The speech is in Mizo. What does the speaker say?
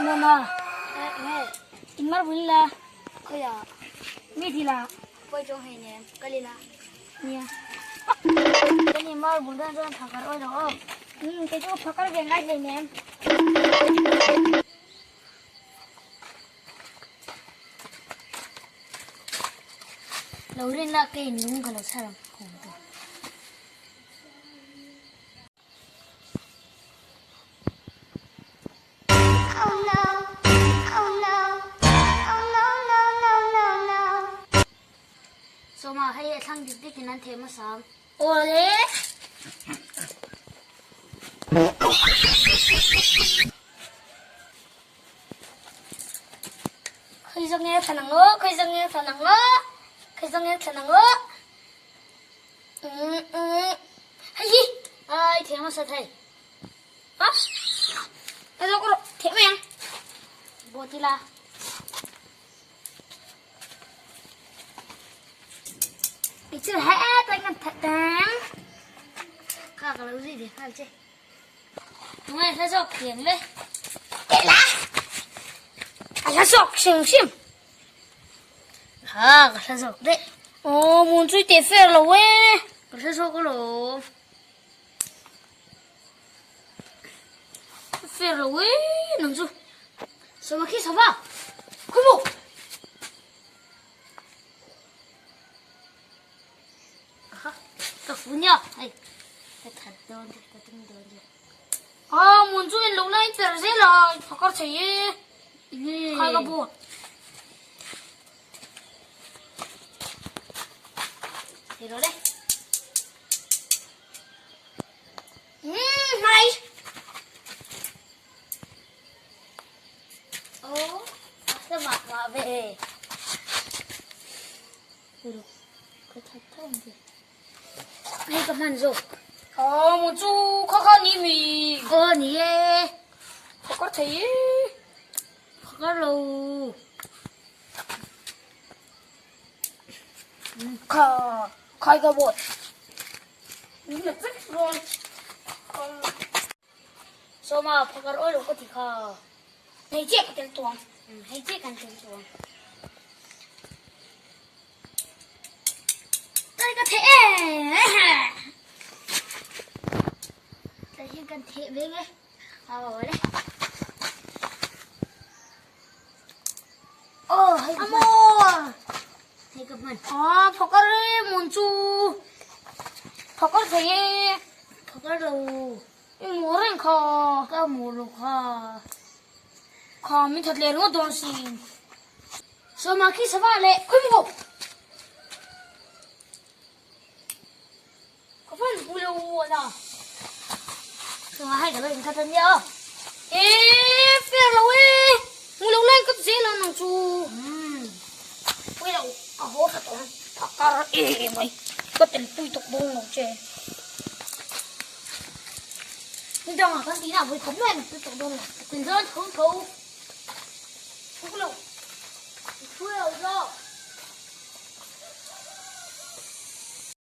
Mama, in mar bul la. Khoya, mi thi la. Poi chong hei nem, kali la. Nia. Kani mar bul dan chuan phakar oi lo aw. Kei chu phakar ve ngai hlei nem. Lo rin la kei lung ka lo chhar ang kawm tu. Sawma hei a thlang dik dik in an theh hmasa ang. Awle. Khawi zawng nge thlan ang aw, khawi zawng nge thlan ang aw, khawi zawng nge thlan ang aw. Hei hi. Ai theh hmasa thei. Ha? Ka zawk rawh, theh mai ang. Bawt ila. I chu he ta kan that tang. Kha ka lo zui ve nghal che. Tunge hla zawk thiam le. Teh la. A hla zawk hrim hrim. Ha ka hla zawk daih. Aw mun chui teh fair lo e. Ka hla zawk alawm. Fair lo e nang chu. Sava khi sava. Khawi maw. Aha, ka fu nia. Hei, ka that dawn che, ka tum dawn che. Ah, mun chu in lo la in per zel a, phakar thei e. Khai ka bu. Thei rawh le. Mai. Oh, a mah mah ve. Ka that tho ang che. Hei ka hman zawk. Aw mu chu kha kha ni mi. Aw ni e. Phakar thei e. Phakar lo. Kha khai ka bawt. Min la vek rawn. Sawma phakar awi lo ka ti kha. Hei chiah ka tel tuang. Hei chiah kan tel tuang. Đây ka theh e. Đây hian kan theh ve nge. Aw le. Oh, hei ka hman. Amo. Hei ka hman. Ah, phakar e mun chu. Phakar thei e. Phakar lo. I mu reng kha. Ka mu lo kha. Kha min that leh ringawt dawn sin. Sawma khi sava le. Khawi maw. Ka van hmu lo muan a. Sawma hai ka lo in khat ania aw. E fair lo e. Hmu lo lai ka zel a nang chu. Pui lo ka haw khat awm. Phakar e mai. Ka tel pui tuk dawn lo che. Ni dangah kan tihna vawi khat mai an pui tawh dawn lo. Tin zawn tho tho. Thuk lo. Thu lo zawk.